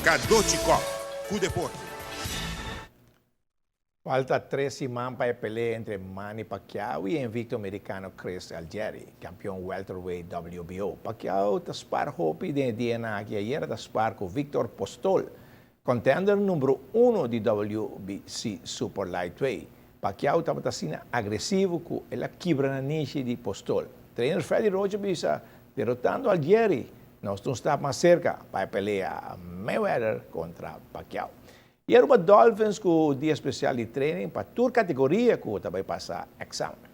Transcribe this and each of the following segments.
Cadochi Kock, cu deporte. Falta 3 siman pa e pelea entre Manny Pacquiao y invicto americano Chris Algieri, campeon welterweight WBO. Pacquiao ta spar hopi den dia aki, ayera a spar cu Victor Postol, contender number 1 di WBC Super Lightweight. Pacquiao tabata asina agresivo cu el a kibra nanishi di Postol. Trainer Freddy Roach a bisa, derotando Algieri, nos ta un stap mas cerca pa e pelea Mayweather contra Pacquiao. Y Aruba Dolphins cu dia special di training pa tur categoria cu tambe pasa examen.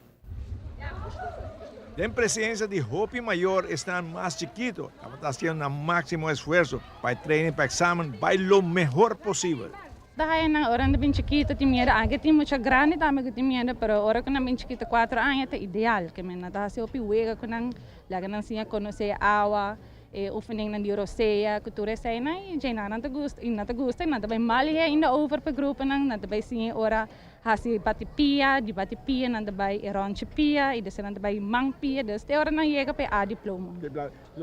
Den presencia di hopi mayor, esnan mas chikito tabata haciendo un maximo esfuerso pa training pa examen bay lo mihor posibel. Dahil na ora na bin chiquito tin miedo, aunque tin mucha grande tambe cu tin miedo, pero ora cu nan bin chikito, 4 aña, ta ideal, kiermen nan ta haci hopi wega cu nan, laga nan siña conoce awa, e oefening nan di rosea, cultura esey na, y djey nan ta gusta, y nan ta gusta, y nan ta bay mal ainda over pa grupo nan, nan ta bay siña ora hasi bati pia, di bati pia, nan ta bay e rondje pia, y despues nan ta bay man pia, dus te ora nan yega pa e A diploma.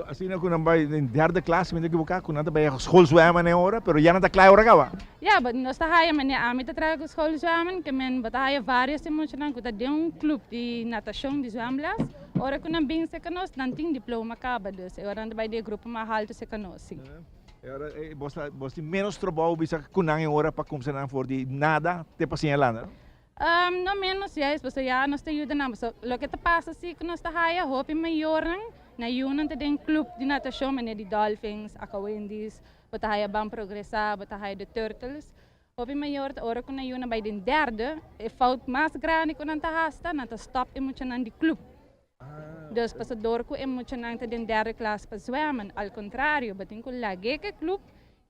Asina cu nan bay den derde klas, mi ta ekivoca, cu nan ta bay schoolzwemmen e ora, pero ya nan ta klaar ora caba. Ja, but nos ta haya mane ami ta traha cu schoolzwemmen, kiermen bo ta haya varios muchanan cu ta den un club di natacion, di zwemles. Ora cu nan bin serca nos, nan tin diploma caba, dus e ora nan ta bay den grupo mas halto serca nos, si. E ora bo tin menos trabou bisa cu nan e ora pa cuminsa nan for di nada te pa siña landa. No menos juist, pasobra ya nos ta yuda nan. So, loke ta pasa si cu nos ta haya hopi mayornan, nan yiunan ta den club di natacion, manera di Dolphins, Aqua Wendy's, bo ta haya Ban Progresa, bo ta haya The Turtles. Hopi mayor ta ora cu nan yiunan bay den derde, e fout mas grandi cu nan ta hasi, nan ta stop e muchanan di club. Dus pasobra cu e muchanan ta den derde klas pa zwemmen, al contrario, bo tin cu lag'e cu e club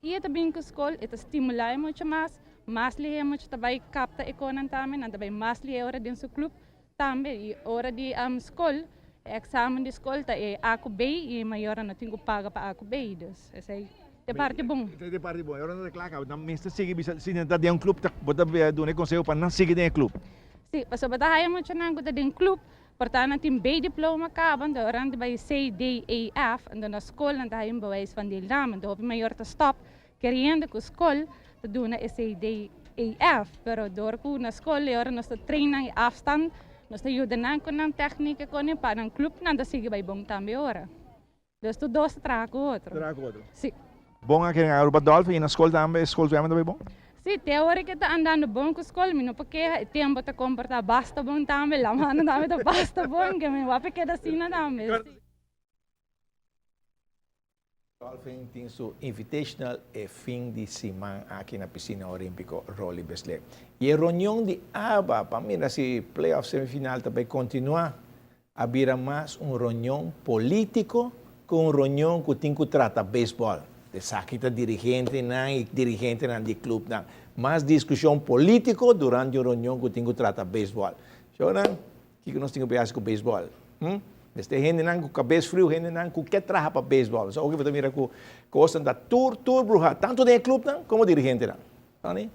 y ta bin cu school, e ta stimula mucho mas, mas lihe mucha ta bay capta e conan tambe, nan ta bay mas lihe ora den su club tambe y ora di school, examen di school ta e A cu B y mayor no tin cu paga pa A cu B, dus esey ta parti bon. E parti bon. Ora nan ta klaar caba, nan mester sigui bisa si nan ta den un club, bo ta duna conseho pa nan sigui den club. Si, pasobra bo ta haya muchanan cu ta den club, porta nan tin B diploma caba, anto ora nan ta bay C, D, E, F, anto na school nan ta haya un bewijs van deelname, anto hopi mayor ta stop keriendo cu school ta duna e C, D, E, F, pero door cu na school e ora nos ta train e afstand, nos ta yuda nan cu nan technica cu ne pa nan club, nan ta sigui bay bon tambe ora. Dus tur dos ta traha cu otro. Traha cu otro. Si. Bon aki na Aruba Dolphin y na school tambe, school zwemmen tambe bon? Si, te ora cu ta andando bon cu school, mi no por keha, e tempo ta comporta basta bon tambe, laman tambe ta basta bon, kiermen wape keda asina tambe. Si. Dolphin tin su Invitational e fin di siman aki na Piscina Olimpico Roly Beslé. Y e reunion di ABA pa mira si playoff semifinal tambe continua, a bira mas un reunion politico cu un reunion cu tin cu trata baseball. Esaki ta dirigentenan y dirigentenan di clubnan. Mas discusion politico durante un reunion cu tin cu trata baseball. Shonan, kico nos tin cu cu baseball? Este hendenan cu cabes frio, hendenan cu kier traha pa baseball. So, oké, mira cu cos ta tur tur bruha, tanto den clubnan como dirigentenan. Tani?